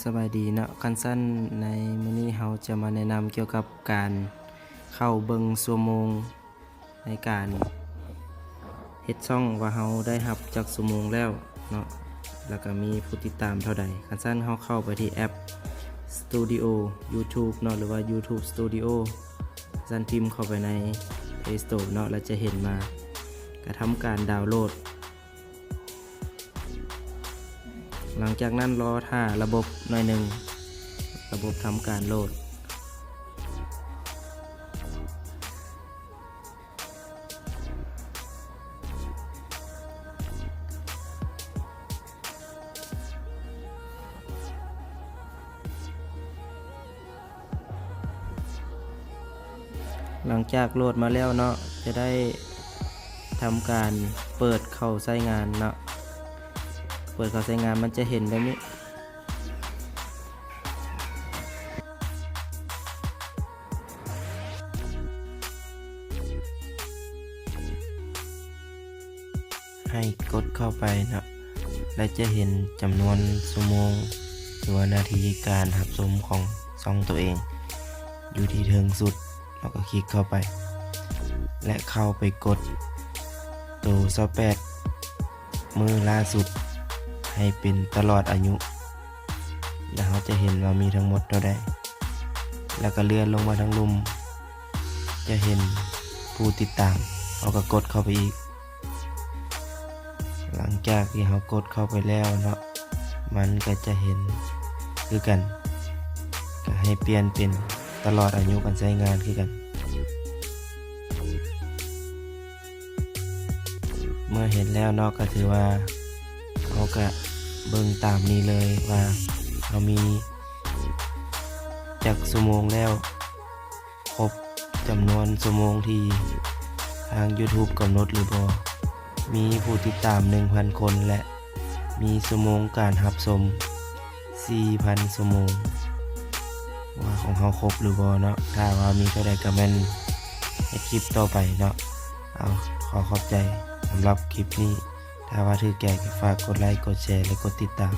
ສະບາຍດີເນາະ ຄັນຊັ້ນໃນມື້ນີ້ເຮົາຈະມາແນະນຳກ່ຽວກັບການເຂົ້າເບິ່ງຊົ່ວໂມງໃນການເຮັດຊ່ອງວ່າເຮົາໄດ້ຮັບຈັກຊົ່ວໂມງແລ້ວເນາະ ແລ້ວກະມີຜູ້ຕິດຕາມເທົ່າໃດ. ຄັນຊັ້ນເຮົາເຂົ້າໄປທີ່ແອັບ Studio YouTube ເນາະ ຫຼືວ່າ YouTube Studio ຊັ້ນພິມເຂົ້າໄປໃນ Play Store ເນາະ ແລ້ວຈະເຫັນມາ ກະທຳການດາວໂຫຼດ. ຫຼັງຈາກນັ້ນລໍຖ້າລະບົບໜ້ອຍໜຶ່ງ, ລະບົບທຳການໂຫຼດ. ຫຼັງຈາກໂຫຼດມາແລ້ວເນາະ ຈະໄດ້ທຳການເປີດເຂົ້າໃຊ້ງານເນາະ. ເປີດເຂົ້າໃຊ້ງານມັນຈະເຫັນແບບນີ້. ໃຫ້ກົດເຂົ້າໄປເນາະ ແລະ ຈະເຫັນຈຳນວນຊົ່ວໂມງ ຫຼືວ່ານາທີການຮັບຊົມຂອງຊ່ອງໂຕເອງ ຢູ່ທີ່ເທິງສຸດ. ເຮົາກໍຄລິກເຂົ້າໄປ ແລະ ເຂົ້າໄປກົດໂຕຊາວແປດມື້ລ່າສຸດ ໃຫ້ເປັນຕະຫຼອດອາຍຸ. ແລ້ວເຮົາຈະເຫັນວ່າມີທັງໝົດເທົ່າໃດ ແລ້ວກໍເລື່ອນລົງມາທາງລຸ່ມ ຈະເຫັນຜູ້ຕິດຕາມ ເຮົາກໍກົດເຂົ້າໄປອີກ. ຫຼັງຈາກທີ່ເຮົາກົດເຂົ້າໄປແລ້ວເນາະ ມັນກໍຈະເຫັນຄືກັນ ກໍໃຫ້ປ່ຽນເປັນຕະຫຼອດອາຍຸການໃຊ້ງານຄືກັນ. ເມື່ອເຫັນແລ້ວເນາະ ກໍຖືວ່າເຮົາກະເບິ່ງຕາມນີ້ເລີຍວ່າເຮົາມີຈັກຊົ່ວໂມງແລ້ວ, ຄົບຈຳນວນຊົ່ວໂມງທີ່ທາງ YouTube ກຳນົດຫຼືບໍ່. ມີຜູ້ຕິດຕາມໜຶ່ງພັນຄົນ ແລະ ມີຊົ່ວໂມງການຮັບຊົມສີ່ພັນຊົ່ວໂມງ ວ່າຂອງເຮົາຄົບຫຼືບໍ່ເນາະ. ຖ້າວ່າມີເທົ່າໃດກໍແມ່ນເຮັດຄລິບຕໍ່ໄປເນາະ. ເອົາ ຂໍຂອບໃຈສຳລັບຄລິບນີ້. ຖ້າວ່າຖືກໃຈກໍຝາກກົດໄລ, ກົດແຊ ແລະ ກົດຕິດຕາມ.